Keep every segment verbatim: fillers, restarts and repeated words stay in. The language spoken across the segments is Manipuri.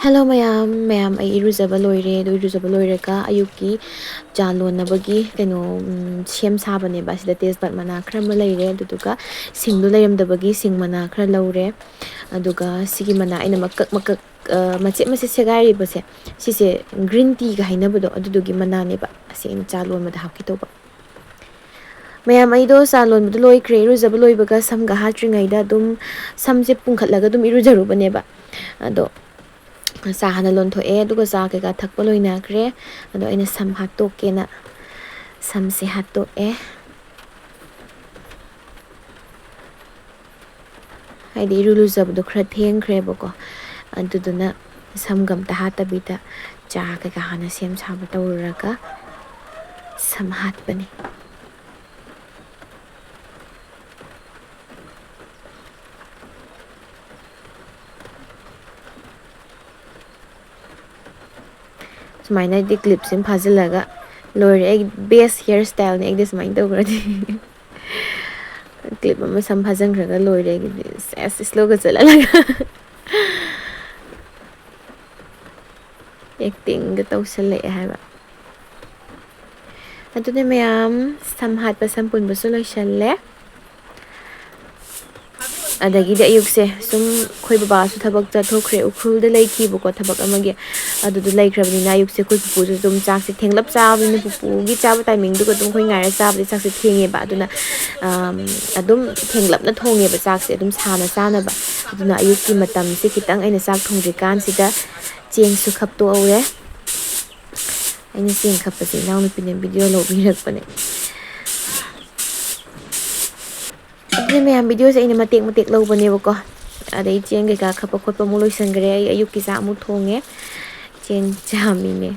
Hello ꯃꯌꯥꯝ, ꯃꯌꯥꯝ ꯑꯩ ꯏꯔꯨꯖꯕ ꯂꯣꯏꯔꯦ꯫ ꯑꯗꯨ ꯏꯔꯨꯖꯕ ꯂꯣꯏꯔꯒ ꯑꯌꯨꯛꯀꯤ ꯆꯥ ꯂꯣꯟꯅꯕꯒꯤ ꯀꯩꯅꯣ, ꯎꯝ, ꯁꯦꯝ ꯁꯥꯕꯅꯦꯕ꯫ ꯑꯁꯤꯗ ꯇꯦꯖꯄꯥꯠ ꯃꯅꯥ ꯈꯔ ꯑꯃ ꯂꯩꯔꯦ, ꯑꯗꯨꯗꯨꯒ ꯁꯤꯡꯗꯣ ꯂꯩꯔꯝꯗꯕꯒꯤ ꯁꯤꯡ ꯃꯅꯥ ꯈꯔ ꯂꯧꯔꯦ꯫ ꯑꯗꯨꯒ ꯁꯤꯒꯤ ꯃꯅꯥ ꯑꯩꯅ ꯃꯀꯛ ꯃꯀꯛ, ꯑ, ꯃꯆꯦꯠ ꯃꯆꯦꯠ ꯁꯦꯒꯥꯏꯔꯤꯕꯁꯦ, ꯁꯤꯁꯦ green teaꯒ ꯍꯥꯏꯅꯕꯗꯣ ꯑꯗꯨꯗꯨꯒꯤ ꯃꯅꯥꯅꯦꯕ꯫ ꯑꯁꯤ ꯑꯩꯅ ꯆꯥ ꯂꯣꯟꯕꯗ ꯍꯥꯞꯀꯦ ꯇꯧꯕ꯫ ꯃꯌꯥꯝ, ꯑꯩꯗꯣ ꯆꯥ ꯂꯣꯟꯕꯗꯣ ꯂꯣꯏꯈ꯭ꯔꯦ꯫ ꯏꯔꯨꯖꯕ ꯂꯣꯏꯕꯒ ꯁꯝꯒ ꯍꯥꯠꯇ꯭ꯔꯤꯉꯩꯗ ꯑꯗꯨꯝ ꯁꯝꯁꯦ ꯄꯨꯡꯈꯠꯂꯒ ꯑꯗꯨꯝ ꯏꯔꯨꯖꯔꯨꯕꯅꯦꯕ꯫ ꯑꯗꯣ ꯆꯥ ꯍꯥꯟꯅ ꯂꯣꯟꯊꯣꯛꯑꯦ, ꯑꯗꯨꯒ ꯆꯥ ꯀꯩꯀꯥ ꯊꯛꯄ ꯂꯣꯏꯅꯈ꯭ꯔꯦ꯫ ꯑꯗꯣ ꯑꯩꯅ ꯁꯝ ꯍꯥꯠꯇꯣꯛꯀꯦꯅ ꯁꯝꯁꯦ ꯍꯥꯠꯇꯣꯛꯑꯦ꯫ ꯍꯥꯏꯗꯤ ꯏꯔꯨ ꯂꯨꯖꯕꯗꯣ ꯈꯔ ꯊꯦꯡꯈ꯭ꯔꯦꯕꯀꯣ, ꯑꯗꯨꯗꯨꯅ ꯁꯝꯒ ꯑꯝꯇ ꯍꯥꯠꯇꯕꯤꯗ ꯆꯥ ꯀꯩꯀꯥ ꯍꯥꯟꯅ ꯁꯦꯝ ꯁꯥꯕ ꯇꯧꯔꯨꯔꯒ ꯁꯝ ꯍꯥꯠꯄꯅꯤ꯫ ꯁꯨꯃꯥꯏꯅ ꯑꯩꯗꯤ clipꯁꯤꯃ ꯐꯥꯖꯤꯜꯂꯒ ꯂꯣꯏꯔꯦ꯫ ꯑꯩꯒꯤ best hair styleꯅꯦ ꯑꯩꯗꯤ ꯁꯨꯃꯥꯏꯅ ꯇꯧꯈ꯭ꯔꯗꯤ꯫ Clip ꯑꯃ ꯁꯝ ꯐꯥꯖꯤꯟꯈ꯭ꯔꯒ ꯂꯣꯏꯔꯦ ꯑꯩꯒꯤꯗꯤ꯫ ꯁꯦꯁ, slowꯒ ꯆꯠꯍꯜꯂꯒ꯫ Actingꯒ ꯇꯧꯁꯜꯂꯛꯑꯦ ꯍꯥꯏꯕ꯫ ꯑꯗꯨꯅ ꯃꯌꯥꯝ, ꯁꯝ ꯍꯥꯠꯄ ꯁꯝ ꯄꯨꯟꯕꯁꯨ ꯂꯣꯏꯁꯜꯂꯦ꯫ ꯑꯗꯒꯤꯗꯤ ꯑꯌꯨꯛꯁꯦ ꯁꯨꯝ ꯑꯩꯈꯣꯏ ꯕꯕꯥꯁꯨ ꯊꯕꯛ ꯆꯠꯊꯣꯛꯈ꯭ꯔꯦ, ꯎꯈ꯭ꯔꯨꯜꯗ ꯂꯩꯈꯤꯕꯀꯣ ꯊꯕꯛ ꯑꯃꯒꯤ꯫ ꯑꯗꯨꯗ ꯂꯩꯈ꯭ꯔꯕꯅꯤꯅ ꯑꯌꯨꯛꯁꯦ ꯑꯩꯈꯣꯏ ꯄꯨꯄꯨꯁꯨ ꯑꯗꯨꯝ ꯆꯥꯛꯁꯦ ꯊꯦꯡꯂꯞ ꯆꯥꯕꯅꯤꯅ, ꯄꯨꯄꯨꯒꯤ ꯆꯥꯕ timingꯗꯨꯒ ꯑꯗꯨꯝ ꯑꯩꯈꯣꯏ ꯉꯥꯏꯔ ꯆꯥꯕꯗꯤ ꯆꯥꯛꯁꯦ ꯊꯦꯡꯉꯦꯕ꯫ ꯑꯗꯨꯅ, ꯑꯝ, ꯑꯗꯨꯝ ꯊꯦꯡꯂꯞꯅ ꯊꯣꯡꯉꯦꯕ ꯆꯥꯛꯁꯦ, ꯑꯗꯨꯝ ꯁꯥꯅ ꯆꯥꯅꯕ꯫ ꯑꯗꯨꯅ ꯑꯌꯨꯛꯀꯤ ꯃꯇꯝꯁꯦ ꯈꯤꯇꯪ ꯑꯩꯅ ꯆꯥꯛ ꯊꯣꯡꯗ꯭ꯔꯤꯀꯥꯟꯁꯤꯗ ꯆꯦꯡꯁꯨ ꯈꯞꯇꯣꯛꯍꯧꯔꯦ꯫ ꯑꯩꯅ ꯆꯦꯡ ꯈꯞꯄꯁꯦ ꯏꯅꯥꯎꯅꯨꯄꯤꯅ video ꯂꯧꯕꯤꯔꯛꯄꯅꯦ꯫ ꯑꯗꯨꯅ ꯃꯌꯥꯝ, videoꯁꯦ ꯑꯩꯅ ꯃꯇꯦꯛ ꯃꯇꯦꯛ ꯂꯧꯕꯅꯦꯕꯀꯣ꯫ ꯑꯗꯩ ꯆꯦꯡ ꯀꯩꯀꯥ ꯈꯞꯄ ꯈꯣꯠꯄ ꯑꯃꯨꯛ ꯂꯣꯏꯁꯟꯈ꯭ꯔꯦ꯫ ꯑꯩ ꯑꯌꯨꯛꯀꯤ ꯆꯥꯛ ꯑꯃꯨꯛ ꯊꯣꯡꯉꯦ꯫ ꯆꯦꯡ ꯆꯥꯝꯃꯤꯅꯦ꯫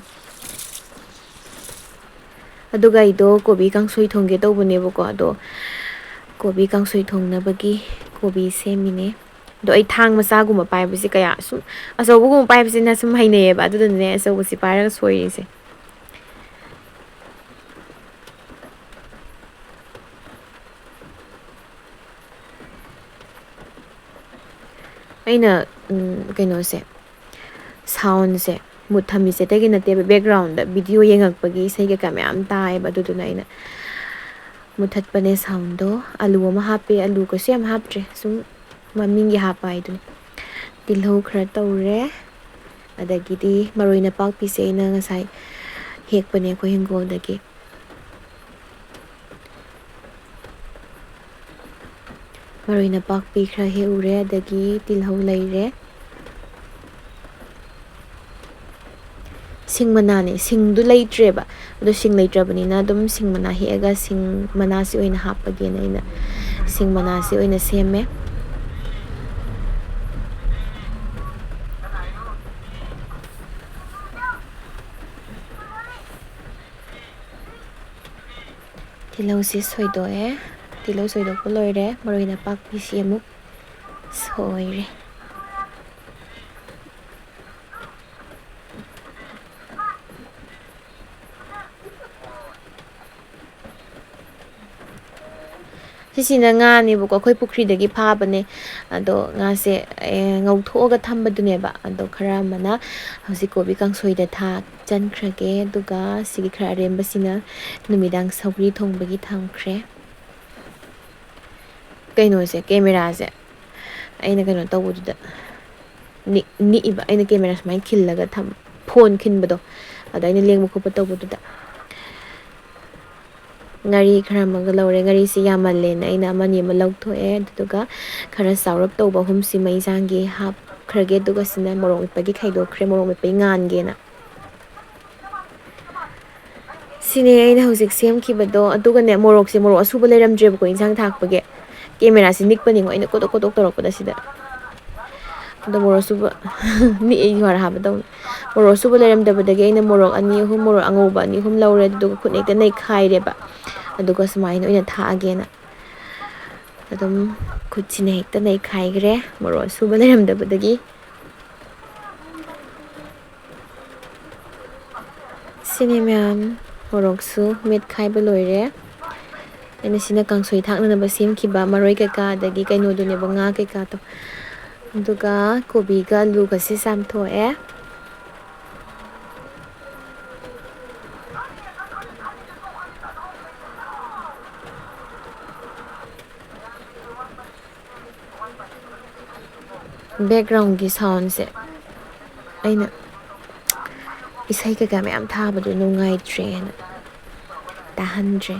ꯑꯗꯨꯒ ꯑꯩꯗꯣ ꯀꯣꯕꯤ ꯀꯥꯡꯁꯣꯏ ꯊꯣꯡꯒꯦ ꯇꯧꯕꯅꯦꯕꯀꯣ, ꯑꯗꯣ ꯀꯣꯕꯤ ꯀꯥꯡꯁꯣꯏ ꯊꯣꯡꯅꯕꯒꯤ ꯀꯣꯕꯤ ꯁꯦꯝꯃꯤꯅꯦ꯫ ꯑꯗꯣ ꯑꯩ ꯊꯥꯡ ꯃꯆꯥꯒꯨꯝꯕ ꯄꯥꯏꯕꯁꯦ ꯀꯌꯥ ꯁꯨꯝ, ꯑꯆꯧꯕꯒꯨꯝꯕ ꯄꯥꯏꯕꯁꯤꯅ ꯁꯨꯝ ꯍꯩꯅꯩꯌꯦꯕ, ꯑꯗꯨꯗꯨꯅꯅꯦ ꯑꯆꯧꯕꯁꯤ ꯄꯥꯏꯔꯒ ꯁꯣꯏꯔꯤꯁꯦ꯫ ꯑꯩꯅ, ꯎꯝ, ꯀꯩꯅꯣꯁꯦ, ꯁꯥꯎꯟꯁꯦ ꯃꯨꯠ ꯊꯝꯃꯤꯁꯦ ꯑꯇꯩꯒꯤ ꯅꯠꯇꯦꯕ, ꯕꯦꯛꯒ꯭ꯔꯥꯎꯟꯗ ꯚꯤꯗꯤꯑꯣ ꯌꯦꯡꯉꯛꯄꯒꯤ ꯏꯁꯩ ꯀꯩꯀꯥ ꯃꯌꯥꯝ ꯇꯥꯏꯌꯦꯕ, ꯑꯗꯨꯗꯨꯅ ꯑꯩꯅ ꯃꯨꯠꯊꯠꯄꯅꯦ ꯁꯥꯎꯟꯗꯣ꯫ ꯑꯂꯨ ꯑꯃ ꯍꯥꯞꯄꯦ, ꯑꯂꯨ ꯀꯩꯁꯨ ꯌꯥꯝ ꯍꯥꯞꯇ꯭ꯔꯦ, ꯁꯨꯝ ꯃꯃꯤꯡꯒꯤ ꯍꯥꯞꯄ ꯍꯥꯏꯗꯨꯅꯤ꯫ ꯇꯤꯜꯍꯧ ꯈꯔ ꯇꯧꯔꯦ, ꯑꯗꯒꯤꯗꯤ ꯃꯔꯣꯏ ꯅꯄꯥꯛꯄꯤꯁꯦ ꯑꯩꯅ ꯉꯁꯥꯏ ꯍꯦꯛꯄꯅꯦ ꯑꯩꯈꯣꯏ ꯍꯤꯡꯒꯣꯜꯗꯒꯤ꯫ ꯃꯔꯣꯏ ꯅꯄꯥꯛꯄꯤ ꯈꯔ ꯍꯦꯛꯎꯔꯦ, ꯑꯗꯒꯤ ꯇꯤꯜꯍꯧ ꯂꯩꯔꯦ꯫ ꯁꯤꯡ ꯃꯅꯥꯅꯦ, ꯁꯤꯡꯗꯨ ꯂꯩꯇ꯭ꯔꯦꯕ, ꯑꯗꯣ ꯁꯤꯡ ꯂꯩꯇ꯭ꯔꯕꯅꯤꯅ ꯑꯗꯨꯝ ꯁꯤꯡ ꯃꯅꯥ ꯍꯦꯛꯑꯒ ꯁꯤꯡ ꯃꯅꯥꯁꯤ ꯑꯣꯏꯅ ꯍꯥꯞꯄꯒꯦꯅ ꯑꯩꯅ ꯁꯤꯡ ꯃꯅꯥꯁꯤ ꯑꯣꯏꯅ ꯁꯦꯝꯃꯦ꯫ ꯇꯤꯜꯍꯧꯁꯤ ꯁꯣꯏꯗꯣꯛꯑꯦ꯫ ꯇꯤꯜꯍꯧ ꯁꯣꯏꯗꯣꯛꯄ ꯂꯣꯏꯔꯦ꯫ ꯃꯔꯣꯏ ꯅꯄꯥꯛꯄꯤꯁꯤ ꯑꯃꯨꯛ ꯁꯣꯏꯔꯦ꯫ ꯁꯤꯁꯤꯅ ꯉꯥꯅꯦꯕꯀꯣ, ꯑꯩꯈꯣꯏ ꯄꯨꯈ꯭ꯔꯤꯗꯒꯤ ꯐꯥꯕꯅꯦ꯫ ꯑꯗꯣ ꯉꯥꯁꯦ, ꯑꯦ, ꯉꯧꯊꯣꯛꯑꯒ ꯊꯝꯕꯗꯨꯅꯦꯕ꯫ ꯑꯗꯣ ꯈꯔ ꯑꯃꯅ ꯍꯧꯖꯤꯛ ꯀꯣꯕꯤ ꯀꯥꯡꯁꯣꯏꯗ ꯊꯥꯛꯆꯟꯈ꯭ꯔꯒꯦ, ꯑꯗꯨꯒ ꯁꯤꯒꯤ ꯈꯔ ꯑꯔꯦꯝꯕꯁꯤꯅ ꯅꯨꯃꯤꯗꯥꯡ ꯁꯧꯒ꯭ꯔꯤ ꯊꯣꯡꯕꯒꯤ ꯊꯝꯈ꯭ꯔꯦ꯫ ꯀꯩꯅꯣꯁꯦ, ꯀꯦꯃꯦꯔꯥꯁꯦ ꯑꯩꯅ ꯀꯩꯅꯣ ꯇꯧꯕꯗꯨꯗ ꯅꯤꯛ-, ꯅꯤꯛꯏꯕ꯫ ꯑꯩꯅ ꯀꯦꯃꯦꯔꯥ ꯁꯨꯃꯥꯏꯅ ꯈꯤꯜꯂꯒ ꯊꯝ-, ꯐꯣꯟ ꯈꯤꯟꯕꯗꯣ, ꯑꯗ ꯑꯩꯅ ꯂꯦꯡꯕ ꯈꯣꯠꯄ ꯇꯧꯕꯗꯨꯗ꯫ ꯉꯥꯔꯤ ꯈꯔ ꯑꯃꯒ ꯂꯧꯔꯦ꯫ ꯉꯥꯔꯤꯁꯤ ꯌꯥꯝꯃꯜꯂꯦꯅ ꯑꯩꯅ ꯑꯃꯅꯤ ꯑꯃ ꯂꯧꯊꯣꯛꯑꯦ꯫ ꯑꯗꯨꯗꯨꯒ ꯈꯔ ꯆꯥꯎꯔꯞ ꯇꯧꯕ ꯑꯍꯨꯝꯁꯤ ꯃꯩꯖꯥꯡꯒꯤ ꯍꯥꯞꯈ꯭ꯔꯒꯦ꯫ ꯑꯗꯨꯒ ꯁꯤꯅ ꯃꯣꯔꯣꯛ ꯃꯦꯠꯄꯒꯤ ꯈꯥꯏꯗꯣꯛꯈ꯭ꯔꯦ, ꯃꯣꯔꯣꯛ ꯃꯦꯠꯄꯒꯤ ꯉꯥꯟꯒꯦꯅ꯫ ꯁꯤꯅꯦ ꯑꯩꯅ ꯍꯧꯖꯤꯛ ꯁꯦꯝꯈꯤꯕꯗꯣ꯫ ꯑꯗꯨꯒꯅꯦ, ꯃꯣꯔꯣꯛꯁꯦ, ꯃꯣꯔꯣꯛ ꯑꯁꯨꯕ ꯂꯩꯔꯝꯗ꯭ꯔꯦꯕꯀꯣ ꯏꯟꯁꯥꯡ ꯊꯥꯛꯄꯒꯤ꯫ ꯀꯦꯃꯦꯔꯥꯁꯦ ꯅꯤꯛꯄꯅꯤꯉꯣ, ꯑꯩꯅ ꯀꯣꯇꯣꯛ ꯀꯣꯇꯣꯛ ꯇꯧꯔꯛꯄꯗ ꯁꯤꯗ꯫ ꯑꯗꯣ ꯃꯣꯔꯣꯛ ꯑꯁꯨꯕ ꯅꯤꯛꯑꯦ ꯌꯨꯍꯥꯔ ꯍꯥꯞꯄꯗꯧꯅ꯫ ꯃꯣꯔꯣꯛ ꯑꯁꯨꯕ ꯂꯩꯔꯝꯗꯕꯗꯒꯤ ꯑꯩꯅ ꯃꯣꯔꯣꯛ ꯑꯅꯤ ꯑꯍꯨꯝ, ꯃꯣꯔꯣꯛ ꯑꯉꯧꯕ ꯑꯅꯤ ꯑꯍꯨꯝ ꯂꯧꯔꯦ, ꯑꯗꯨꯗꯨꯒ ꯈꯨꯠꯅ ꯍꯦꯛꯇ ꯅꯩꯈꯥꯏꯔꯦꯕ꯫ ꯑꯗꯨꯒ ꯁꯨꯃꯥꯏꯅ ꯑꯣꯏꯅ ꯊꯥꯛꯑꯒꯦꯅ꯫ ꯑꯗꯨꯝ ꯈꯨꯠꯁꯤꯅ ꯍꯦꯛꯇ ꯅꯩꯈꯥꯏꯈ꯭ꯔꯦ, ꯃꯣꯔꯣꯛ ꯑꯁꯨꯕ ꯂꯩꯔꯝꯗꯕꯗꯒꯤ꯫ ꯁꯤꯅꯤ ꯃꯌꯥꯝ, ꯃꯣꯔꯣꯛꯁꯨ ꯃꯦꯠꯈꯥꯏꯕ ꯂꯣꯏꯔꯦ꯫ ꯑꯩꯅ ꯁꯤꯅ ꯀꯥꯡꯁꯣꯏ ꯊꯥꯛꯅꯅꯕ ꯁꯦꯝꯈꯤꯕ ꯃꯔꯣꯏ ꯀꯩꯀꯥ, ꯑꯗꯒꯤ ꯀꯩꯅꯣꯗꯨꯅꯦꯕ, ꯉꯥ ꯀꯩꯀꯥꯗꯣ꯫ ꯑꯗꯨꯒ ꯀꯣꯕꯤꯒ ꯑꯂꯨꯒꯁꯤ ꯆꯥꯝꯊꯣꯛꯑꯦ꯫ ꯕꯦꯛꯒ꯭ꯔꯥꯎꯟꯒꯤ ꯁꯥꯎꯟꯁꯦ ꯑꯩꯅ ꯏꯁꯩ ꯀꯩꯀꯥ ꯃꯌꯥꯝ ꯊꯥꯕꯗꯣ ꯅꯨꯡꯉꯥꯏꯇ꯭ꯔꯦꯅ ꯇꯥꯍꯟꯗ꯭ꯔꯦ꯫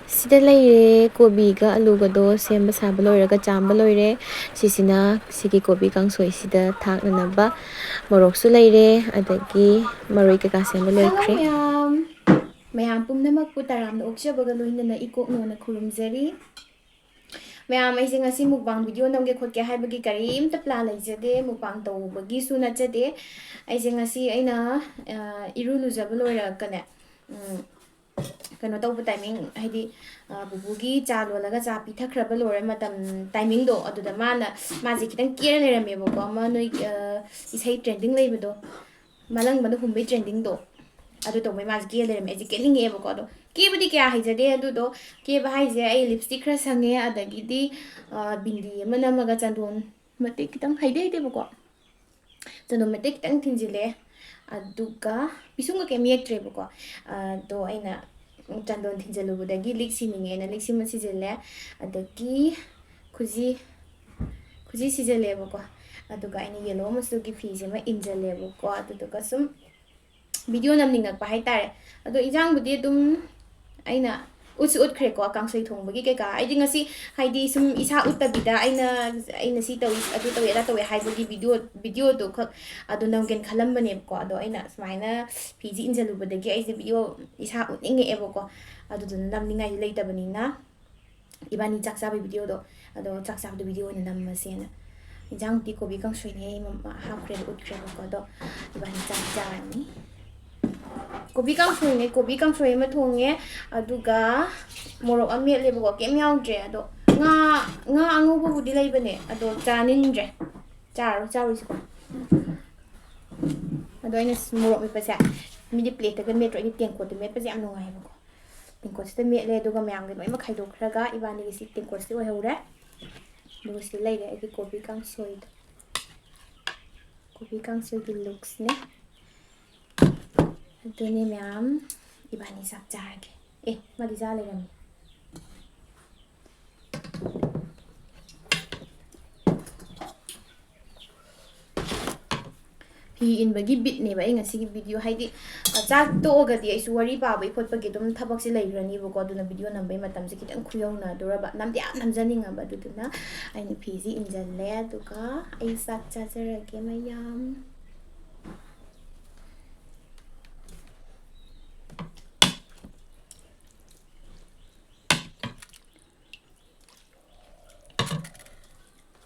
ꯁꯤꯗ ꯂꯩꯔꯦ, ꯀꯣꯕꯤꯒ ꯑꯂꯨꯒꯗꯣ ꯁꯦꯝꯕ ꯁꯥꯕ ꯂꯣꯏꯔꯒ ꯆꯥꯝꯕ ꯂꯣꯏꯔꯦ꯫ ꯁꯤꯁꯤꯅ ꯁꯤꯒꯤ ꯀꯣꯕꯤ ꯀꯥꯡꯁꯣꯏꯁꯤꯗ ꯊꯥꯛꯅꯅꯕ ꯃꯣꯔꯣꯛꯁꯨ ꯂꯩꯔꯦ, ꯑꯗꯒꯤ ꯃꯔꯣꯏ ꯀꯩꯀꯥ ꯁꯦꯝꯕ ꯂꯣꯏꯈ꯭ꯔꯦ꯫ ꯃꯌꯥꯝ, ꯃꯌꯥꯝ ꯄꯨꯝꯅꯃꯛꯄꯨ ꯇꯔꯥꯝꯅ ꯑꯣꯛꯆꯕꯒ ꯂꯣꯏꯅꯅ ꯏꯀꯣꯛ ꯅꯣꯟꯅ ꯈꯨꯔꯨꯝꯖꯔꯤ꯫ ꯃꯌꯥꯝ, ꯑꯩꯁꯦ ꯉꯁꯤ mukbang video ꯅꯝꯒꯦ ꯈꯣꯠꯀꯦ ꯍꯥꯏꯕꯒꯤ ꯀꯔꯤꯝꯇ plan ꯂꯩꯖꯗꯦ, mukbang ꯇꯧꯕꯒꯤꯁꯨ ꯅꯠꯆꯗꯦ꯫ ꯑꯩꯁꯦ ꯉꯁꯤ ꯑꯩꯅ, ꯑ, ꯏꯔꯨ ꯂꯨꯖꯕ ꯂꯣꯏꯔꯒꯅꯦ, ꯎꯝ, ꯀꯩꯅꯣ ꯇꯧꯕ timing, ꯍꯥꯏꯗꯤ, ꯑ, ꯄꯨꯄꯨꯒꯤ ꯆꯥ ꯂꯣꯜꯂꯒ ꯆꯥ ꯄꯤꯊꯛꯈ꯭ꯔꯕ ꯂꯣꯏꯔ ꯃꯇꯝ timingꯗꯣ, ꯑꯗꯨꯗ ꯃꯥꯅ, ꯃꯥꯁꯦ ꯈꯤꯇꯪ ꯀꯦꯔ ꯂꯩꯔꯝꯃꯦꯕꯀꯣ, ꯑꯃ ꯅꯣꯏ, ꯑ, ꯏꯁꯩ trending ꯂꯩꯕꯗꯣ, ꯃꯂꯪꯕꯅ ꯍꯨꯝꯕꯩ trendingꯗꯣ, ꯑꯗꯨ ꯇꯧꯕꯩ ꯃꯥꯁꯦ ꯀꯦꯔ ꯂꯩꯔꯝꯃꯦ꯫ ꯑꯩꯁꯦ ꯀꯦꯅꯤꯡꯉꯛꯑꯦꯕꯀꯣ, ꯑꯗꯣ ꯀꯦꯕꯗꯤ ꯀꯌꯥ ꯍꯩꯖꯗꯦ, ꯑꯗꯨꯗꯣ ꯀꯦꯕ ꯍꯥꯏꯁꯦ ꯑꯩ lipstick ꯈꯔ ꯁꯪꯉꯦ, ꯑꯗꯒꯤꯗꯤ, ꯑ, ꯕꯤꯟꯗꯤ ꯑꯃ ꯅꯝꯃꯒ ꯆꯟꯗꯣꯟ ꯃꯇꯦꯛ ꯈꯤꯇꯪ, ꯍꯩꯗꯤ ꯍꯩꯇꯦꯕꯀꯣ, ꯆꯟꯗꯣꯟ ꯃꯇꯦꯛ ꯈꯤꯇꯪ ꯊꯤꯟꯖꯤꯜꯂꯦ꯫ ꯑꯗꯨꯒ ꯄꯤꯁꯨꯝꯒ ꯀꯩꯝ ꯌꯦꯛꯇ꯭ꯔꯦꯕꯀꯣ꯫ ꯑꯗꯣ ꯑꯩꯅ ꯆꯟꯗꯣꯟ ꯊꯤꯟꯖꯤꯜꯂꯨꯕꯗꯒꯤ ꯂꯤꯛ ꯁꯤꯅꯤꯡꯉꯦꯅ ꯂꯤꯛ ꯁꯤꯃ ꯁꯤꯖꯤꯜꯂꯦ꯫ ꯑꯗꯒꯤ ꯈꯨꯖꯤ, ꯈꯨꯖꯤ ꯁꯤꯖꯤꯜꯂꯦꯕꯀꯣ꯫ ꯑꯗꯨꯒ ꯑꯩꯅ yellow ꯃꯆꯨꯒꯤ ꯐꯤꯁꯦ ꯑꯃ ꯏꯟꯖꯜꯂꯦꯕꯀꯣ꯫ ꯑꯗꯨꯗꯨꯒ ꯁꯨꯝ video ꯅꯝꯅꯤꯡꯉꯛꯄ ꯍꯥꯏꯇꯥꯔꯦ꯫ ꯑꯗꯣ ꯏꯟꯖꯥꯡꯕꯨꯗꯤ ꯑꯗꯨꯝ ꯑꯩꯅ ꯎꯠꯁꯨ ꯎꯠꯈ꯭ꯔꯦꯀꯣ, ꯀꯥꯡꯁꯣꯏ ꯊꯣꯡꯕꯒꯤ ꯀꯩꯀꯥ꯫ ꯑꯩꯗꯤ ꯉꯁꯤ ꯍꯥꯏꯗꯤ ꯁꯨꯝ ꯏꯁꯥ ꯎꯠꯇꯕꯤꯗ ꯑꯩꯅ, ꯑꯩꯅ ꯁꯤ ꯇꯧꯏ, ꯑꯗꯨ ꯇꯧꯏ, ꯑꯗꯥ ꯇꯧꯏ ꯍꯥꯏꯕꯒꯤ video, videoꯗꯣ ꯈꯛ ꯑꯗꯨ ꯅꯝꯒꯦꯅ ꯈꯜꯂꯝꯕꯅꯦꯕꯀꯣ꯫ ꯑꯗꯣ ꯑꯩꯅ ꯁꯨꯃꯥꯏꯅ ꯐꯤꯁꯤ ꯏꯟꯖꯜꯂꯨꯕꯗꯒꯤ ꯑꯩꯁꯦ video ꯏꯁꯥ ꯎꯠꯅꯤꯡꯉꯛꯑꯦꯕꯀꯣ꯫ ꯑꯗꯨꯗꯨꯅ ꯅꯝꯅꯤꯡꯉꯥꯏꯗꯤ ꯂꯩꯇꯕꯅꯤꯅ ꯏꯕꯥꯅꯤ ꯆꯥꯛ ꯆꯥꯕꯒꯤ videoꯗꯣ, ꯑꯗꯣ ꯆꯥꯛ ꯆꯥꯕꯗꯣ video ꯑꯣꯏꯅ ꯅꯝꯃꯁꯦꯅ꯫ ꯏꯟꯖꯥꯡꯗꯤ ꯀꯣꯕꯤ ꯀꯥꯡꯁꯣꯏꯅꯦ, ꯑꯩ ꯃ-, ꯍꯥꯞꯈ꯭ꯔꯦꯕ, ꯎꯠꯈ꯭ꯔꯦꯕꯀꯣ꯫ ꯑꯗꯣ ꯏꯕꯥꯅꯤ ꯆꯥꯛ ꯆꯥꯔꯅꯤ꯫ ꯀꯣꯕꯤ ꯀꯥꯡꯁꯣꯏꯅꯦ, ꯀꯣꯕꯤ ꯀꯥꯡꯁꯣꯏ ꯑꯃ ꯊꯣꯡꯉꯦ, ꯑꯗꯨꯒ ꯃꯣꯔꯣꯛ ꯑꯃ ꯃꯦꯠꯂꯦꯕꯀꯣ, ꯀꯩꯝ ꯌꯥꯎꯗ꯭ꯔꯦ꯫ ꯑꯗꯣ ꯉꯥ, ꯉꯥ ꯑꯉꯧꯕꯕꯨꯗꯤ ꯂꯩꯕꯅꯦ, ꯑꯗꯣ ꯆꯥꯅꯤꯡꯗ꯭ꯔꯦ, ꯆꯥꯔꯣ, ꯆꯥꯔꯣꯏꯁꯤꯀꯣ꯫ ꯑꯗꯣ ꯑꯩꯅ ꯃꯣꯔꯣꯛ ꯃꯦꯠꯄꯁꯦ ꯃꯤꯗꯤ plateꯇꯒ ꯃꯦꯠꯇ꯭ꯔꯣ, ꯑꯩꯗꯤ ꯇꯦꯡꯀꯣꯠꯇ ꯃꯦꯠꯄꯁꯦ ꯌꯥꯝ ꯅꯨꯡꯉꯥꯏꯌꯦꯕꯀꯣ꯫ ꯇꯦꯡꯀꯣꯠꯁꯤꯗ ꯃꯦꯠꯂꯦ, ꯑꯗꯨꯒ ꯃꯌꯥꯝꯒꯤ ꯂꯣꯏꯅꯃꯛ ꯈꯥꯏꯗꯣꯛꯈ꯭ꯔꯒ ꯏꯕꯥꯅꯤꯒꯤꯁꯤ ꯇꯦꯡꯀꯣꯠꯁꯤꯗ ꯑꯣꯏꯍꯧꯔꯦ꯫ ꯑꯗꯨꯒ ꯁꯤꯗ ꯂꯩꯔꯦ ꯑꯩꯒꯤ ꯀꯣꯕꯤ ꯀꯥꯡꯁꯣꯏꯗꯣ꯫ ꯀꯣꯕꯤ ꯀꯥꯡꯁꯣꯏꯒꯤ looksꯅꯦ꯫ ꯑꯗꯨꯅꯦ ꯃꯌꯥꯝ, ꯏꯕꯥꯅꯤ ꯆꯥꯛ ꯆꯥꯔꯒꯦ꯫ ꯑꯦ, ꯃꯥꯗꯤ ꯆꯥ ꯂꯩꯔꯝꯃꯤ꯫ ꯐꯤ ꯏꯟꯕꯒꯤ ꯕꯤꯠꯅꯦꯕ ꯑꯩ ꯉꯁꯤꯒꯤ ꯚꯤꯗꯤꯑꯣ, ꯍꯥꯏꯗꯤ, ꯑ, ꯆꯥꯛ ꯇꯣꯛꯑꯒꯗꯤ ꯑꯩꯁꯨ ꯋꯥꯔꯤ ꯄꯥꯕꯒꯤ ꯈꯣꯠꯄꯒꯤ ꯑꯗꯨꯝ ꯊꯕꯛꯁꯦ ꯂꯩꯈ꯭ꯔꯅꯤꯕꯀꯣ, ꯑꯗꯨꯅ ꯚꯤꯗꯤꯑꯣ ꯅꯝꯕꯒꯤ ꯃꯇꯝꯁꯦ ꯈꯤꯇꯪ ꯈꯨꯌꯧꯅꯗꯣꯔꯕ, ꯅꯝꯗꯤ ꯌꯥꯝ ꯅꯝꯖꯅꯤꯡꯉꯕ, ꯑꯗꯨꯗꯨꯅ ꯑꯩꯅ ꯐꯤꯁꯤ ꯏꯟꯖꯜꯂꯦ, ꯑꯗꯨꯒ ꯑꯩ ꯆꯥꯛ ꯆꯥꯖꯔꯒꯦ ꯃꯌꯥꯝ꯫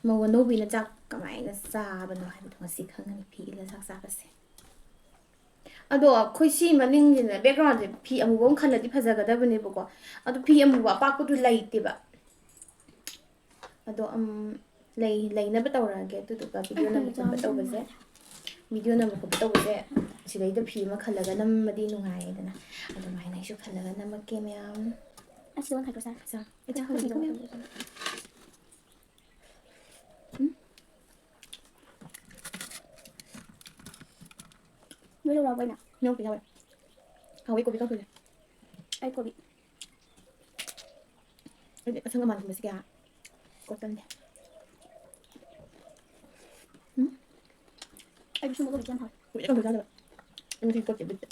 ꯃꯧ ꯑꯅꯧꯕꯤꯅ ꯆꯥꯛ ꯀꯃꯥꯏꯅ ꯆꯥꯕꯅꯣ ꯍꯥꯏꯕꯗꯣ ꯉꯁꯤ ꯈꯪꯉꯅꯤ, ꯐꯤ ꯏꯜꯂ ꯆꯥꯛ ꯆꯥꯕꯁꯦ꯫ ꯑꯗꯣ ꯑꯩꯈꯣꯏ ꯁꯤ ꯃꯅꯤꯡꯁꯤꯅ, ꯕꯦꯛꯒ꯭ꯔꯥꯎꯟꯁꯦ ꯐꯤ ꯑꯃꯨꯕ ꯑꯃ ꯈꯜꯂꯗꯤ ꯐꯖꯒꯗꯕꯅꯦꯕꯀꯣ, ꯑꯗꯣ ꯐꯤ ꯑꯃꯨꯕ ꯑꯄꯥꯛꯄꯗꯨ ꯂꯩꯇꯦꯕ꯫ ꯑꯗꯣ, ꯎꯝ, ꯂꯩ-, ꯂꯩꯅꯕ ꯇꯧꯔꯛꯑꯒꯦ꯫ ꯑꯗꯨꯗꯨꯒ ꯚꯤꯗꯤꯑꯣ ꯅꯝꯕ ꯈꯣꯠꯄ ꯇꯧꯕꯁꯦ, ꯚꯤꯗꯤꯑꯣ ꯅꯝꯕ ꯈꯣꯠꯄ ꯇꯧꯕꯁꯦ ꯁꯤꯗꯩꯗ ꯐꯤ ꯑꯃ ꯈꯜꯂꯒ ꯅꯝꯃꯗꯤ ꯅꯨꯡꯉꯥꯏꯌꯦꯗꯅ, ꯑꯗꯨꯃꯥꯏꯅ ꯑꯩꯁꯨ ꯈꯜꯂꯒ ꯅꯝꯃꯛꯀꯦ ꯃꯌꯥꯝ꯫ ꯑꯁ, ꯂꯣꯟ ꯈꯥꯏꯗꯣꯛ ꯆꯥꯔꯦ꯫ ꯆꯥ-, ꯑꯩ ꯆꯥ ꯈꯜꯂꯒꯦ ꯃꯌꯥꯝ꯫ ꯎꯝ? ꯅꯣꯏ ꯂꯧꯔꯛꯑꯕꯣ ꯑꯩꯅ? ꯌꯥꯎꯗꯦ, ꯌꯥꯎꯋꯦ꯫ ꯍꯥꯎꯋꯤ ꯀꯣꯕꯤ ꯀꯥꯡꯁꯣꯏꯁꯦ꯫ ꯑꯩ ꯀꯣꯕꯤ꯫ ꯑꯩꯗꯤ ꯑꯁꯪ ꯑꯃꯥꯟꯒꯨꯝꯕꯁꯦ ꯀꯌꯥ ꯀꯣꯠꯀꯟꯗꯦ꯫ ꯎꯝ? ꯑꯩꯗꯤ ꯁꯨꯝꯕ ꯀꯣꯕꯤꯁꯦ ꯌꯥꯝ ꯍꯥꯎꯋꯦ꯫ ꯀꯨꯏꯔꯦ ꯀꯥꯡꯁꯣꯏ ꯆꯥꯗꯕ꯫ ꯑꯩ ꯉꯁꯤ ꯀꯣꯠꯀꯦ ꯕꯤꯠꯇ꯫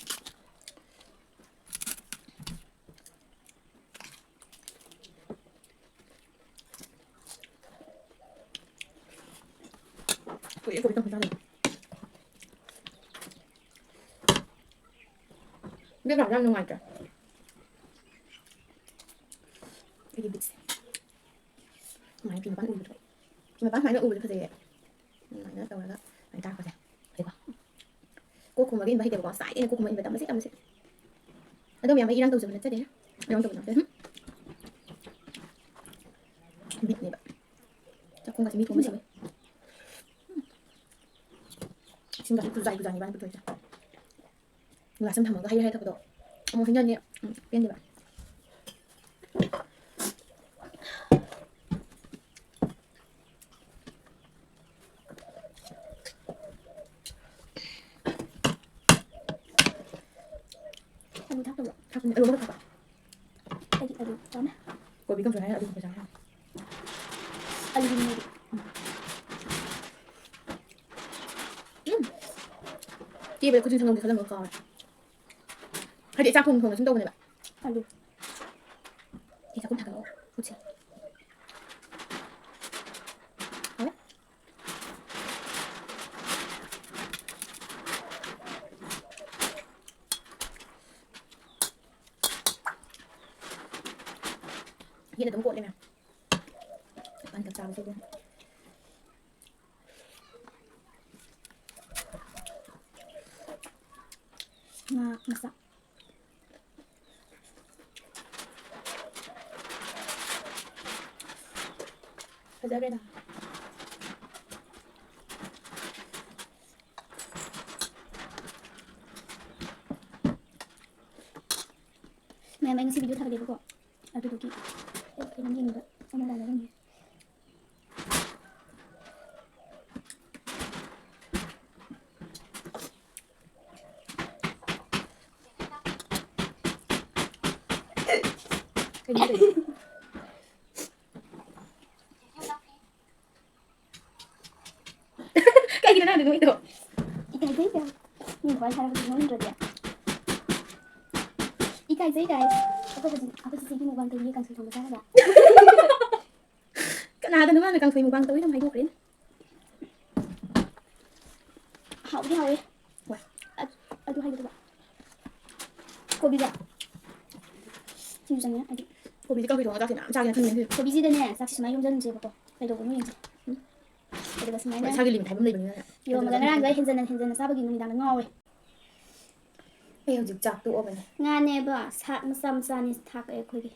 ꯀꯨꯏꯔꯦ ꯀꯣꯕꯤ ꯀꯥꯡꯁꯣꯏ ꯆꯥꯗꯕ꯫ ꯕꯦꯛꯒ꯭ꯔꯥꯎꯟ ꯌꯥꯝ ꯅꯨꯡꯉꯥꯏꯇ꯭ꯔꯥ? ꯑꯩꯒꯤ ꯕꯤꯠꯁꯦ꯫ ꯁꯨꯃꯥꯏꯅ ꯐꯤ ꯃꯄꯥꯟ ꯎꯕꯗꯣ ꯐꯖꯩ꯫ ꯐꯤ ꯃꯄꯥꯟ ꯁꯨꯃꯥꯏꯅ ꯎꯕꯗꯣ ꯐꯖꯩꯌꯦ꯫ ꯑꯗꯨꯃꯥꯏꯅ ꯇꯧꯔꯒ ꯁꯨꯃꯥꯏꯅ ꯇꯥꯔꯛꯄꯁꯦ꯫ ꯐꯖꯩꯀꯣ? ꯀꯣꯛ ꯈꯨꯝꯕꯒ ꯏꯟꯕ ꯍꯩꯇꯦꯕꯀꯣ꯫ ꯉꯁꯥꯏꯗꯩꯅꯦ ꯀꯣꯛ ꯈꯨꯝꯕ ꯏꯟꯕ ꯇꯝꯕꯁꯦ, ꯇꯝꯕꯁꯦ꯫ ꯑꯗꯣ ꯃꯌꯥꯝ, ꯑꯩ ꯏꯔꯥꯡ ꯇꯧꯖꯕ ꯅꯠꯆꯗꯦ꯫ ꯏꯔꯥꯡ ꯇꯧꯕ ꯅꯠꯇꯦ꯫ ꯍꯨꯝ꯫ ꯕꯤꯠꯅꯦꯕ꯫ ꯆꯥꯛꯈꯨꯝꯒꯁꯦ ꯃꯤ ꯊꯣꯡꯕ ꯁꯤꯡꯉꯦ꯫ ꯏꯁꯤꯡꯒꯁꯦ ꯈꯨꯖꯥꯏ ꯈꯨꯖꯥꯏꯅꯤ ꯏꯕꯥꯅꯤ ꯄꯨꯊꯣꯛꯏꯁꯦ꯫ ꯒ꯭ꯂꯥꯁ ꯑꯃ ꯊꯝꯃꯒ ꯍꯩ ꯔꯥ ꯍꯦꯛ ꯊꯛꯄꯗꯣ ꯑꯃꯨꯛ ꯍꯩꯅꯅꯤ꯫ ꯎꯝ, ꯄꯦꯟꯗꯦꯕ꯫ ꯑꯂꯨ ꯊꯥꯛꯇꯕ꯭ꯔꯣ? ꯊꯥꯛꯄꯅꯦ, ꯑꯂꯨ ꯑꯃꯈꯛ ꯊꯥꯛꯄ꯫ ꯆꯥꯔꯝꯗ꯭ꯔꯦ ꯍꯥꯏꯔ ꯑꯂꯨ ꯈꯛꯇ ꯆꯥꯔꯦ꯫ ꯑꯂꯨ ꯃꯦꯠꯂꯤ꯫ ꯎꯝ꯫ ꯀꯦꯕꯗ ꯈꯨꯠꯁꯨ ꯁꯪꯒꯝꯗꯤ ꯈꯜꯂꯝꯕ ꯀꯥꯎꯔꯦ꯫ ꯍꯥꯏꯗꯤ ꯆꯥꯛ ꯊꯣꯡ ꯊꯣꯡꯅ ꯁꯨꯝ ꯇꯧꯕꯅꯦꯕ꯫ ꯑꯂꯨ꯫ ꯑꯩ ꯆꯥꯛꯈꯨꯝ ꯊꯥꯡꯒꯠꯂꯛꯑꯣ꯫ ꯈꯨꯠꯁꯦ꯫ ꯍꯥꯎꯋꯦ꯫ ꯌꯦꯟ ꯑꯗꯨꯝ ꯀꯣꯠꯂꯦ ꯃꯌꯥꯝ꯫ ꯄꯥꯟ ꯀꯞ ꯆꯥꯕꯁꯦ ꯑꯗꯨꯝ꯫ ꯉꯥ ꯃꯆꯥ꯫ ꯐꯖꯈ꯭ꯔꯦꯗ꯫ ꯃꯌꯥꯝ, ꯑꯩ ꯉꯁꯤ video ꯊꯥꯒꯠꯂꯦꯕꯀꯣ, ꯑꯗꯨꯗꯨꯒꯤ ꯑꯩ ꯀꯩꯅꯣꯝ ꯌꯦꯡꯕ ꯑꯃ ꯂꯥꯛꯅꯔꯝꯃꯦ꯫ ꯀꯩꯅꯣ ꯇꯧꯔꯤꯁꯦ? ꯀꯩꯒꯤꯅꯣ ꯅꯪ ꯑꯗꯨ ꯅꯣꯛꯏꯗꯣ? ꯏꯀꯥꯏꯖꯩꯗ꯫ ꯃꯤ ꯃꯃꯥꯡ ꯊꯥꯔꯛꯄꯗ ꯅꯣꯛꯅꯤꯡꯗ꯭ꯔꯗꯤ? ꯏꯀꯥꯏꯖꯩ, guys꯫ ꯑꯩꯈꯣꯏ ꯍꯧꯖꯤꯛ, ꯑꯩꯈꯣꯏ ꯆꯤꯆꯦꯒꯤ ꯃꯨꯛꯕꯥꯡ ꯇꯧꯔꯤꯌꯦ, ꯀꯥꯡꯁꯣꯏ ꯊꯣꯡꯕ ꯆꯥꯔꯒ꯫ ꯀꯅꯥꯗꯅꯣ ꯃꯥꯅ ꯀꯥꯡꯁꯣꯏ ꯃꯨꯛꯕꯥꯡ ꯇꯧꯔꯤꯅꯣ ꯍꯥꯏꯗꯣꯛꯈ꯭ꯔꯦꯅꯦ꯫ ꯍꯥꯎꯗꯤ ꯍꯥꯎꯋꯦ꯫ ꯋꯥ꯫ ꯑ-, ꯑꯗꯨ ꯍꯥꯏꯒꯗꯕ꯫ ꯀꯣꯕꯤꯒ ꯁꯤꯡꯖꯨ ꯆꯥꯅꯤꯡꯉꯦ, ꯍꯥꯏꯗꯤ꯫ ꯀꯣꯕꯤꯗꯤ ꯀꯥꯡꯁꯣꯏ ꯊꯣꯡꯉꯒ ꯆꯥꯛꯁꯦ ꯃꯌꯥꯝ ꯆꯥꯒꯦꯅ ꯈꯟꯕꯅꯦ ꯑꯗꯨꯗꯤ꯫ ꯀꯣꯕꯤꯁꯤꯗꯅꯦ, ꯆꯥꯛꯁꯦ ꯁꯨꯃꯥꯏꯅ ꯌꯣꯝꯁꯤꯟꯁꯦꯕꯀꯣ꯫ ꯀꯩꯗꯧꯕꯅꯣ ꯌꯦꯡꯁꯦ꯫ ꯎꯝ꯫ ꯑꯗꯨꯒ ꯁꯨꯃꯥꯏꯅ ꯍꯣꯏ, ꯏꯁꯥꯒꯤ limit ꯍꯥꯏꯕ ꯑꯃ ꯂꯩꯕꯅꯤꯅ꯫ ꯌꯣꯝꯃꯒ ꯉꯔꯥꯡꯗꯣ ꯑꯩ ꯍꯦꯟꯖꯟꯅ, ꯍꯦꯟꯖꯟꯅ ꯆꯥꯕꯒꯤ ꯅꯨꯃꯤꯗꯥꯡꯗ ꯉꯥꯎꯋꯦ꯫ ꯑꯩ ꯍꯧꯖꯤꯛ ꯆꯥꯛ ꯇꯣꯛꯑꯕꯅꯦ꯫ ꯉꯥꯅꯦꯕ, ꯁꯥꯛ ꯃꯆꯥ ꯃꯆꯥꯅꯤ ꯊꯥꯛꯑꯦ ꯑꯩꯈꯣꯏꯒꯤ꯫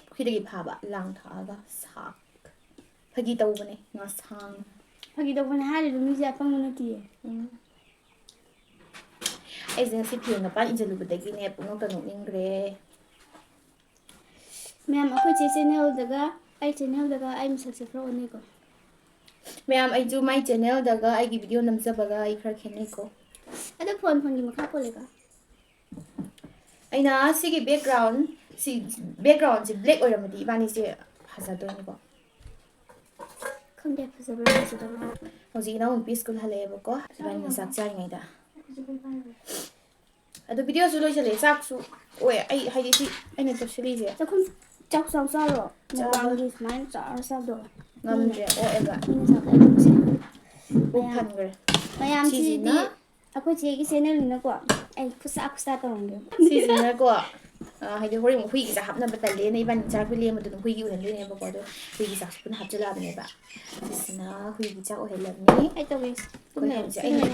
ꯄꯨꯈ꯭ꯔꯤꯗꯒꯤ ꯐꯥꯕ, ꯂꯥꯡ ꯊꯥꯛꯑꯒ ꯁꯥꯛ꯫ ꯐꯥꯒꯤ ꯇꯧꯕꯅꯦ, ꯉꯁꯥꯡ꯫ ꯐꯥꯒꯤ ꯇꯧꯕꯅꯦ ꯍꯥꯏꯔꯤꯕ ꯃꯤꯁꯦ ꯑꯄꯪꯕ ꯅꯠꯇꯤꯌꯦ꯫ ꯎꯝ꯫ ꯑꯩꯁꯦ ꯉꯁꯤ ꯐꯦꯟ ꯃꯄꯥꯟ ꯏꯟꯁꯤꯜꯂꯨꯕꯗꯒꯤꯅꯦ, ꯄꯨꯡꯅꯣꯛꯇ ꯅꯣꯛꯅꯤꯡꯈ꯭ꯔꯦ꯫ ꯃꯌꯥꯝ, ꯑꯩꯈꯣꯏ ꯆꯦ channelꯗꯒ ꯑꯩ channelꯗꯒ ꯑꯩ ꯃꯁꯛꯁꯦ ꯈꯔ ꯑꯣꯟꯅꯩꯀꯣ꯫ ꯃꯌꯥꯝ, ꯑꯩꯁꯨ my channelꯗꯒ ꯑꯩꯒꯤ video ꯅꯝꯖꯕꯒ ꯑꯩ ꯈꯔ ꯈꯦꯠꯅꯩꯀꯣ꯫ ꯑꯗꯣ phone phoneꯒꯤ ꯃꯈꯥ ꯄꯣꯜꯂꯦꯀꯣ꯫ ꯑꯩꯅ ꯁꯤꯒꯤ background ꯁꯤ backgroundꯁꯦ black ꯑꯣꯏꯔꯝꯃꯗꯤ ꯏꯕꯥꯅꯤꯁꯦ ꯐꯖꯗꯣꯏꯅꯤꯀꯣ꯫ ꯈꯪꯗꯦ ꯐꯖꯕ꯭ꯔꯥ ꯐꯖꯗꯕ꯭ꯔꯥ꯫ ꯍꯧꯖꯤꯛ ꯏꯅꯥꯎꯅꯨꯄꯤ ꯁ꯭ꯀꯨꯜ ꯍꯜꯂꯛꯑꯦꯕꯀꯣ, ꯏꯕꯥꯅꯤꯅ ꯆꯥꯛ ꯆꯥꯔꯤꯉꯩꯗ꯫ ꯑꯗꯣ videoꯁꯨ ꯂꯣꯏꯁꯤꯜꯂꯛꯑꯦ, ꯆꯥꯛꯁꯨ ꯑꯣꯏ꯫ ꯑꯩ ꯍꯥꯏꯗꯤ ꯁꯤ ꯑꯩꯅ ꯆꯞꯁꯤꯜꯂꯤꯁꯦ ꯆꯥꯛꯈꯨꯝ ꯆꯥꯛ ꯆꯥꯎ ꯆꯥꯔꯣ꯫ ꯆꯥꯕ ꯃꯨꯛꯕꯥꯡꯒꯤ ꯁꯨꯃꯥꯏꯅ ꯆꯥꯔ ꯆꯥꯕꯗꯣ꯫ ꯉꯝꯗ꯭ꯔꯦ, ꯑꯣꯛꯑꯦꯕ꯫ ꯃꯤꯅ ꯆꯥꯕꯗ ꯑꯩ ꯑꯗꯨꯝ ꯁꯦꯝꯃꯦ꯫ ꯄꯨꯛ ꯃꯌꯥꯝ ꯊꯟꯈ꯭ꯔꯦ꯫ ꯃꯌꯥꯝ ꯁꯤꯁꯤꯗꯤ ꯁꯤꯁꯤꯅ ꯑꯩꯈꯣꯏ ꯆꯦꯒꯤ channelꯅꯤꯅꯀꯣ꯫ ꯑꯩ ꯈꯨꯠꯁꯥ ꯈꯨꯠꯁꯥ ꯇꯧꯔꯝꯒꯦ꯫ ꯁꯤꯁꯤꯅꯀꯣ, ꯑ, ꯍꯥꯏꯗꯤ ꯍꯣꯔꯦꯟ ꯑꯃꯨꯛ ꯍꯨꯏꯒꯤ ꯆꯥꯛ ꯍꯥꯞꯅꯕ ꯇꯜꯂꯦꯅ ꯏꯕꯥꯅꯤ ꯆꯥꯛ ꯂꯦꯝꯕꯗꯨꯅ ꯍꯨꯏꯒꯤ ꯑꯣꯏꯍꯜꯂꯤꯅꯦꯕꯀꯣ꯫ ꯑꯗꯣ ꯍꯨꯏꯒꯤ ꯆꯥꯛꯁꯨ ꯄꯨꯟꯅ ꯍꯥꯞꯆꯤꯜꯂꯛꯑꯕꯅꯦꯕ꯫ ꯁꯤꯁꯤꯅ ꯍꯨꯏꯒꯤ ꯆꯥꯛ ꯑꯣꯏꯍꯜꯂꯕꯅꯤ꯫ ꯑꯩ ꯇꯧꯒꯦ꯫ ꯑꯩꯈꯣꯏ ꯍꯧꯖꯤꯛ ꯑꯩꯅ,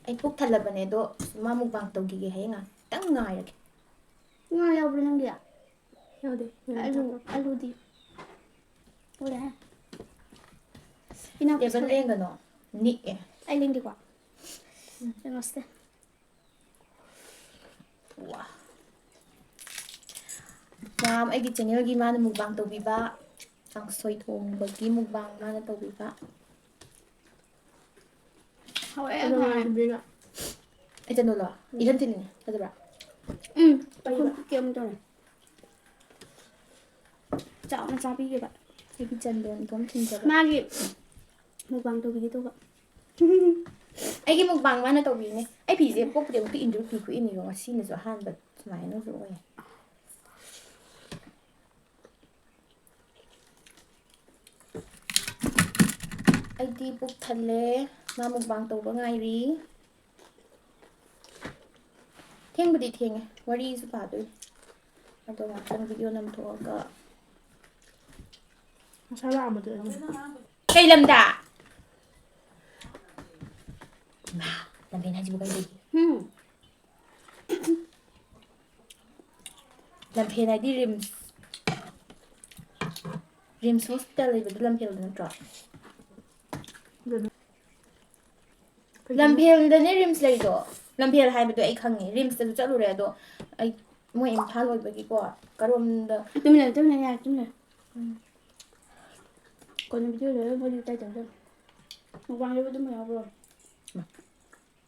ꯑꯩ ꯄꯨꯛ ꯊꯜꯂꯕꯅꯦ, ꯑꯗꯣ ꯃꯥ ꯃꯨꯛꯕꯥꯡ ꯇꯧꯈꯤꯒꯦ, ꯍꯌꯦꯡ ꯉꯥꯛꯇꯪ ꯉꯥꯏꯔꯒꯦ꯫ ꯉꯥ ꯌꯥꯎꯕ꯭ꯔꯣ ꯅꯪꯒꯤ? ꯌꯥꯎꯗꯦ꯫ ꯑꯂꯨ, ꯑꯂꯨꯗꯤ? ꯎꯔꯦ꯫ ꯏꯅꯥꯎ Table ꯂꯦꯡꯒꯅꯣ, ꯅꯤꯛꯑꯦ꯫ ꯑꯩ ꯂꯦꯡꯒꯦꯀꯣ꯫ ꯌꯦꯡꯉꯁꯦ꯫ ꯋꯥ꯫ ꯃꯌꯥꯝ, ꯑꯩꯒꯤ channelꯒꯤ ꯃꯥꯅ ꯃꯨꯛꯕꯥꯡ ꯇꯧꯕꯤꯕ, ꯀꯥꯡꯁꯣꯏ ꯊꯣꯡꯕꯒꯤ ꯃꯨꯛꯕꯥꯡ ꯃꯥꯅ ꯇꯧꯕꯤꯕ꯫ ꯍꯥꯎꯋꯦ ꯌꯥꯝ ꯍꯥꯎꯋꯦ꯫ ꯑꯩ ꯆꯟꯗꯣꯜꯂꯣ? ꯏꯆꯟ ꯊꯤꯜꯂꯤꯅꯦ꯫ ꯐꯖꯕ꯭ꯔꯥ? ꯎꯝ, ꯑꯩꯈꯣꯏ ꯀꯩꯝ ꯇꯧꯔꯦ꯫ ꯆꯥꯎꯅ ꯆꯥꯕꯤꯒꯦꯕ꯫ ꯑꯩꯒꯤ ꯆꯟꯗꯣꯟ ꯏꯇꯣꯝ ꯊꯤꯟꯖꯕ꯫ ꯃꯥꯒꯤ ꯃꯨꯛꯕꯥꯡ ꯇꯧꯕꯤꯒꯦ ꯇꯧꯕ꯫ ꯑꯩꯒꯤ ꯃꯨꯛꯕꯥꯡ ꯃꯥꯅ ꯇꯧꯕꯤꯅꯦ꯫ ꯑꯩ ꯐꯤꯁꯦ ꯄꯣꯛꯄꯗꯤ ꯑꯃꯨꯛꯇ ꯏꯟꯗ꯭ꯔꯤ, ꯐꯤ ꯈꯨꯏꯟꯅꯤꯀꯣ, ꯉꯁꯤꯅꯁꯨ ꯑꯍꯥꯟꯕ ꯁꯨꯃꯥꯏꯅꯁꯨ ꯑꯣꯏ꯫ ꯑꯩꯗꯤ ꯄꯨꯛ ꯊꯜꯂꯦ꯫ ꯃꯥ ꯃꯨꯛꯕꯥꯡ ꯇꯧꯕ ꯉꯥꯏꯔꯤ꯫ ꯊꯦꯡꯕꯨꯗꯤ ꯊꯦꯡꯉꯦ, ꯋꯥꯔꯤꯁꯨ ꯄꯥꯗꯣꯏꯅꯦ꯫ ꯑꯗꯣ ꯉꯥꯛꯇꯪ video ꯅꯝꯊꯣꯛꯑꯒ꯫ ꯉꯁꯥꯏ ꯂꯥꯛꯑꯝꯕꯗꯨ ꯑꯗꯨꯝ꯫ ꯀꯩ ꯂꯝꯗ? ꯏꯃꯥ, ꯂꯝꯕꯦꯟ ꯍꯥꯏꯁꯤꯕꯨ ꯀꯩ ꯂꯩꯒꯦ? ꯎꯝ꯫ ꯂꯝꯐꯦꯜ ꯍꯥꯏꯗꯤ RIMS꯫ RIMS hospital ꯂꯩꯕꯗꯣ ꯂꯝꯐꯦꯜꯗ ꯅꯠꯇ꯭ꯔꯣ? ꯑꯗꯨꯅ꯫ ꯂꯝꯐꯦꯜꯗꯅꯦ RIMS ꯂꯩꯗꯣ꯫ ꯂꯝꯐꯦꯜ ꯍꯥꯏꯕꯗꯣ ꯑꯩ ꯈꯪꯉꯦ꯫ RIMSꯇꯁꯨ ꯆꯠꯂꯨꯔꯦ, ꯑꯗꯣ ꯑꯩ, ꯃꯣꯏ ꯏꯝꯐꯥꯜ ꯑꯣꯏꯕꯒꯤꯀꯣ, ꯀꯔꯣꯝꯗ꯫ ꯇꯨꯃꯤꯟ ꯂꯩꯌꯨ, ꯇꯨꯃꯤꯟ ꯂꯩꯌꯨ, ꯌꯥꯔꯦ, ꯇꯨꯃꯤꯟ ꯂꯩꯌꯨ꯫ ꯎꯝ꯫ ꯀꯣꯟꯅ video ꯂꯣꯏꯔ ꯋꯥꯔꯤ ꯋꯥꯇꯥꯏ ꯇꯧꯔꯁꯦ꯫ ꯃꯨꯛꯕꯥꯡꯗꯕꯨ ꯑꯗꯨꯝꯕ ꯌꯥꯎꯕ꯭ꯔꯣ?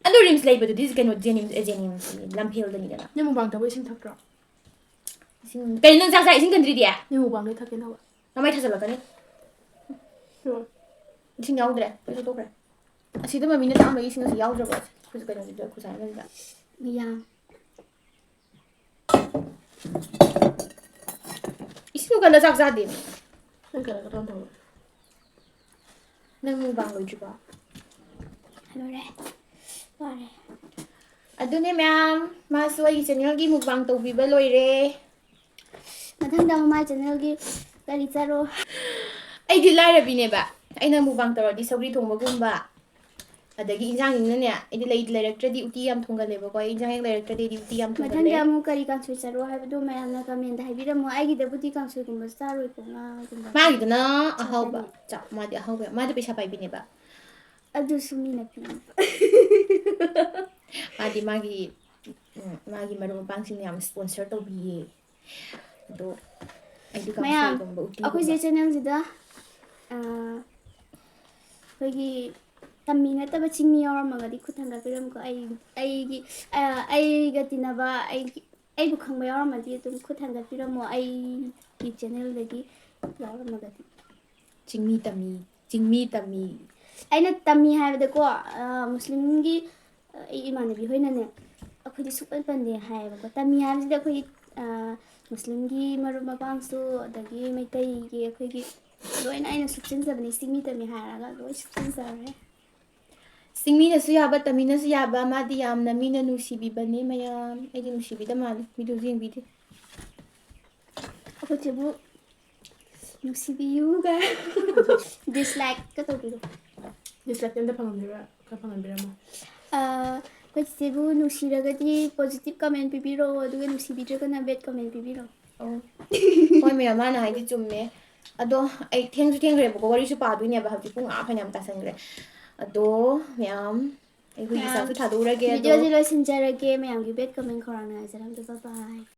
ꯑꯗꯣ RIMS ꯂꯩꯕꯗꯨꯗꯤ ꯀꯩꯅꯣ, JNIMS, ꯑꯦ, JNIMS ꯂꯝꯐꯦꯜꯗꯅꯤꯗꯅ꯫ ꯅꯪ ꯃꯨꯛꯕꯥꯡ ꯇꯧꯕ ꯏꯁꯤꯡ ꯊꯛꯇ꯭ꯔꯣ? ꯏꯁꯤꯡ ꯀꯩꯅꯣ? ꯅꯪ ꯆꯥꯛ ꯆꯥ ꯏꯁꯤꯡ ꯀꯟꯗ꯭ꯔꯤꯗꯤ? ꯅꯪ ꯃꯨꯛꯕꯥꯡꯗꯩ ꯊꯛꯀꯦ ꯇꯧꯕ꯫ ꯅꯃꯥꯏ ꯊꯥꯖꯜꯂꯛꯀꯅꯤ꯫ ꯁꯤꯔꯣ꯫ ꯏꯁꯤꯡ ꯌꯥꯎꯗ꯭ꯔꯦ, ꯂꯣꯏ ꯂꯧꯊꯣꯛꯈ꯭ꯔꯦ꯫ ꯑꯁꯤꯗ ꯃꯃꯤꯅ ꯆꯥꯝꯕꯒꯤ ꯏꯁꯤꯡ ꯑꯁꯤ ꯌꯥꯎꯗ꯭ꯔꯕꯣ? ꯈꯨꯠ-, ꯀꯩꯅꯣꯁꯤꯗ, ꯈꯨꯖꯥꯏ ꯑꯃꯁꯤꯗ꯫ ꯃꯤꯌꯥꯝ꯫ ꯏꯁꯤꯡ ꯀꯜꯂ ꯆꯥꯛ ꯆꯥꯗꯦ꯫ ꯅꯪ ꯀꯩꯅꯣ ꯀꯩꯅꯣ ꯇꯧꯕ꯫ ꯅꯪ ꯃꯨꯛꯕꯥꯡ ꯂꯣꯏꯗ꯭ꯔꯤꯕꯣ? ꯂꯣꯏꯔꯦ꯫ ꯋꯥꯔꯦ꯫ ꯑꯗꯨꯅꯦ ꯃꯌꯥꯝ, ꯃꯥꯁꯨ ꯑꯩꯒꯤ ꯆꯦꯅꯦꯜꯒꯤ ꯃꯨꯛꯕꯥꯡ ꯇꯧꯕꯤꯕ ꯂꯣꯏꯔꯦ꯫ ꯃꯊꯪꯗ ꯑꯃꯨꯛ ꯃꯥꯏ ꯆꯦꯅꯦꯜꯒꯤ ꯀꯔꯤ ꯆꯠꯔꯣ? ꯑꯩꯗꯤ ꯂꯥꯏꯔꯕꯤꯅꯦꯕ꯫ ꯑꯩꯅ ꯃꯨꯛꯕꯥꯡ ꯇꯧꯔꯗꯤ ꯁꯧꯒ꯭ꯔꯤ ꯊꯣꯡꯕꯒꯨꯝꯕ, ꯑꯗꯒꯤ ꯏꯟꯖꯥꯡꯁꯤꯅ ꯅꯦ, ꯑꯩꯗꯤ ꯂꯩ-, ꯂꯩꯔꯛꯇ꯭ꯔꯗꯤ ꯎꯇꯤ ꯌꯥꯝ ꯊꯣꯡꯒꯜꯂꯦꯕꯀꯣ꯫ ꯑꯩ ꯏꯟꯖꯥꯡ ꯍꯦꯛ ꯂꯩꯔꯛꯇ꯭ꯔꯗꯤ ꯑꯩꯗꯤ ꯎꯇꯤ ꯌꯥꯝ ꯊꯣꯡꯒꯜꯂꯦ꯫ ꯃꯊꯪꯗ ꯑꯃꯨꯛ ꯀꯔꯤ ꯀꯥꯡꯁꯣꯏ ꯆꯠꯔꯣ ꯍꯥꯏꯕꯗꯣ ꯃꯌꯥꯝꯅ ꯀꯃꯦꯟꯗ ꯍꯥꯏꯕꯤꯔꯝꯃꯣ꯫ ꯑꯩꯒꯤꯗꯕꯨꯗꯤ ꯀꯥꯡꯁꯣꯏꯒꯨꯝꯕ ꯆꯥꯔꯣꯏꯀꯣ, ꯉꯥꯒꯨꯝꯕ꯫ ꯃꯥꯒꯤꯗꯨꯅ ꯆꯥꯛ ꯑꯍꯥꯎꯕ꯫ ꯆꯥꯅꯤ꯫ ꯆꯥꯛ, ꯃꯥꯗꯤ ꯑꯍꯥꯎꯕ ꯌꯥꯝ-, ꯃꯥꯗꯤ ꯄꯩꯁꯥ ꯄꯥꯏꯕꯤꯅꯦꯕ꯫ ꯑꯗꯨꯁꯨ ꯃꯤꯅ ꯄꯤꯕ꯫ ꯃꯥꯗꯤ ꯃꯥꯒꯤ, ꯎꯝ, ꯃꯥꯒꯤ ꯃꯔꯨꯞ ꯃꯄꯥꯡꯁꯤꯡꯅ ꯌꯥꯝ sponsor ꯇꯧꯕꯤꯌꯦ꯫ ꯑꯗꯣ ꯑꯩꯗꯤ ꯃꯌꯥꯝ, ꯀꯥꯡꯁꯣꯏꯒꯨꯝꯕ, ꯎꯇꯤꯒꯨꯝꯕ꯫ ꯑꯩꯈꯣꯏ ꯆꯦ ꯆꯦꯅꯦꯜꯁꯤꯗ, ꯑ, ꯑꯩꯈꯣꯏꯒꯤ ꯇꯝꯃꯤ ꯅꯠꯇꯕ ꯆꯤꯡꯃꯤ ꯌꯥꯎꯔꯝꯃꯒꯗꯤ ꯈꯨꯠ ꯊꯥꯡꯒꯠꯄꯤꯔꯝꯃꯨꯀꯣ꯫ ꯑꯩ, ꯑꯩꯒꯤ, ꯑ, ꯑꯩꯒ ꯇꯤꯟꯅꯕ, ꯑꯩꯒꯤ, ꯑꯩꯕꯨ ꯈꯪꯕ ꯌꯥꯎꯔꯝꯃꯗꯤ ꯑꯗꯨꯝ ꯈꯨꯠ ꯊꯥꯡꯒꯠꯄꯤꯔꯝꯃꯣ, ꯑꯩꯒꯤ ꯆꯦꯅꯦꯜꯗꯒꯤ ꯌꯥꯎꯔꯝꯃꯒꯗꯤ꯫ ꯆꯤꯡꯃꯤ ꯇꯝꯃꯤ, ꯆꯤꯡꯃꯤ ꯇꯝꯃꯤ꯫ ꯑꯩꯅ ꯇꯝꯃꯤ ꯍꯥꯏꯕꯗꯀꯣ, ꯑ, ꯃꯨꯁꯂꯤꯝꯒꯤ, ꯑ, ꯑꯩ ꯏꯃꯥꯟꯅꯕꯤ ꯍꯣꯏꯅꯅꯦ, ꯑꯩꯈꯣꯏꯗꯤ ꯁꯨꯛꯄꯟ ꯄꯟꯗꯦ ꯍꯥꯏꯌꯦꯕꯀꯣ꯫ ꯇꯝꯃꯤ ꯍꯥꯏꯕꯁꯤꯗꯤ ꯑꯩꯈꯣꯏ, ꯑ, ꯃꯨꯁꯂꯤꯝꯒꯤ ꯃꯔꯨꯞ ꯃꯄꯥꯡꯁꯨ, ꯑꯗꯒꯤ ꯃꯩꯇꯩꯒꯤ, ꯑꯩꯈꯣꯏꯒꯤ ꯂꯣꯏꯅ ꯑꯩꯅ ꯁꯨꯞꯆꯤꯟꯖꯕꯅꯤ꯫ ꯆꯤꯡꯃꯤ ꯇꯝꯃꯤ ꯍꯥꯏꯔꯒ ꯂꯣꯏ ꯁꯨꯞꯆꯤꯟꯖꯔꯦ꯫ ꯆꯤꯡꯃꯤꯅꯁꯨ ꯌꯥꯕ, ꯇꯝꯃꯤꯅꯁꯨ ꯌꯥꯕ, ꯃꯥꯗꯤ ꯌꯥꯝꯅ ꯃꯤꯅ ꯅꯨꯡꯁꯤꯕꯤꯕꯅꯦ ꯃꯌꯥꯝ꯫ ꯑꯩꯗꯤ ꯅꯨꯡꯁꯤꯕꯤꯗ ꯃꯥꯜꯂꯦ, ꯃꯤꯗꯨꯁꯨ ꯌꯦꯡꯕꯤꯗꯦ꯫ ꯑꯩꯈꯣꯏ ꯆꯦꯕꯨ ꯅꯨꯡꯁꯤꯕꯤꯌꯨꯒ dislikeꯀ ꯇꯧꯕꯤꯔꯣ꯫ Dislike ꯑꯝꯇ ꯐꯪꯍꯟꯕꯤꯔ-, ꯈꯔ ꯐꯪꯍꯟꯕꯤꯔꯝꯃꯣ꯫ ꯑ, ꯑꯩꯈꯣꯏ ꯆꯦꯕꯨ ꯅꯨꯡꯁꯤꯔꯒꯗꯤ positive comment ꯄꯤꯕꯤꯔꯛꯑꯣ, ꯑꯗꯨꯒ ꯅꯨꯡꯁꯤꯕꯤꯗ꯭ꯔꯒꯅ bad comment ꯄꯤꯕꯤꯔꯛꯑꯣ꯫ ꯑꯣ꯫ ꯍꯣꯏ ꯃꯌꯥꯝ, ꯃꯥꯅ ꯍꯥꯏꯗꯤ ꯆꯨꯝꯃꯦ꯫ ꯑꯗꯣ ꯑꯩ ꯊꯦꯡꯁꯨ ꯊꯦꯡꯈ꯭ꯔꯦꯕꯀꯣ, ꯋꯥꯔꯤꯁꯨ ꯄꯥꯗꯣꯏꯅꯦꯕ ꯍꯧꯖꯤꯛ, ꯄꯨꯡ ꯑꯥ ꯐꯅꯌꯥꯝ ꯇꯥꯁꯟꯈ꯭ꯔꯦ꯫ ꯑꯗꯣ ꯃꯌꯥꯝ, ꯑꯩꯈꯣꯏꯒꯤ ꯃꯌꯥꯝ, ꯆꯥꯛꯁꯨ ꯊꯥꯗꯣꯛꯎꯔꯒꯦ꯫ ꯑꯗꯣ videoꯁꯦ ꯂꯣꯏꯁꯤꯟꯖꯔꯒꯦ꯫ ꯃꯌꯥꯝꯒꯤ bad comment ꯈꯧꯔꯥꯡꯅ ꯉꯥꯏꯖꯔꯝꯒꯦ꯫ Bye bye꯫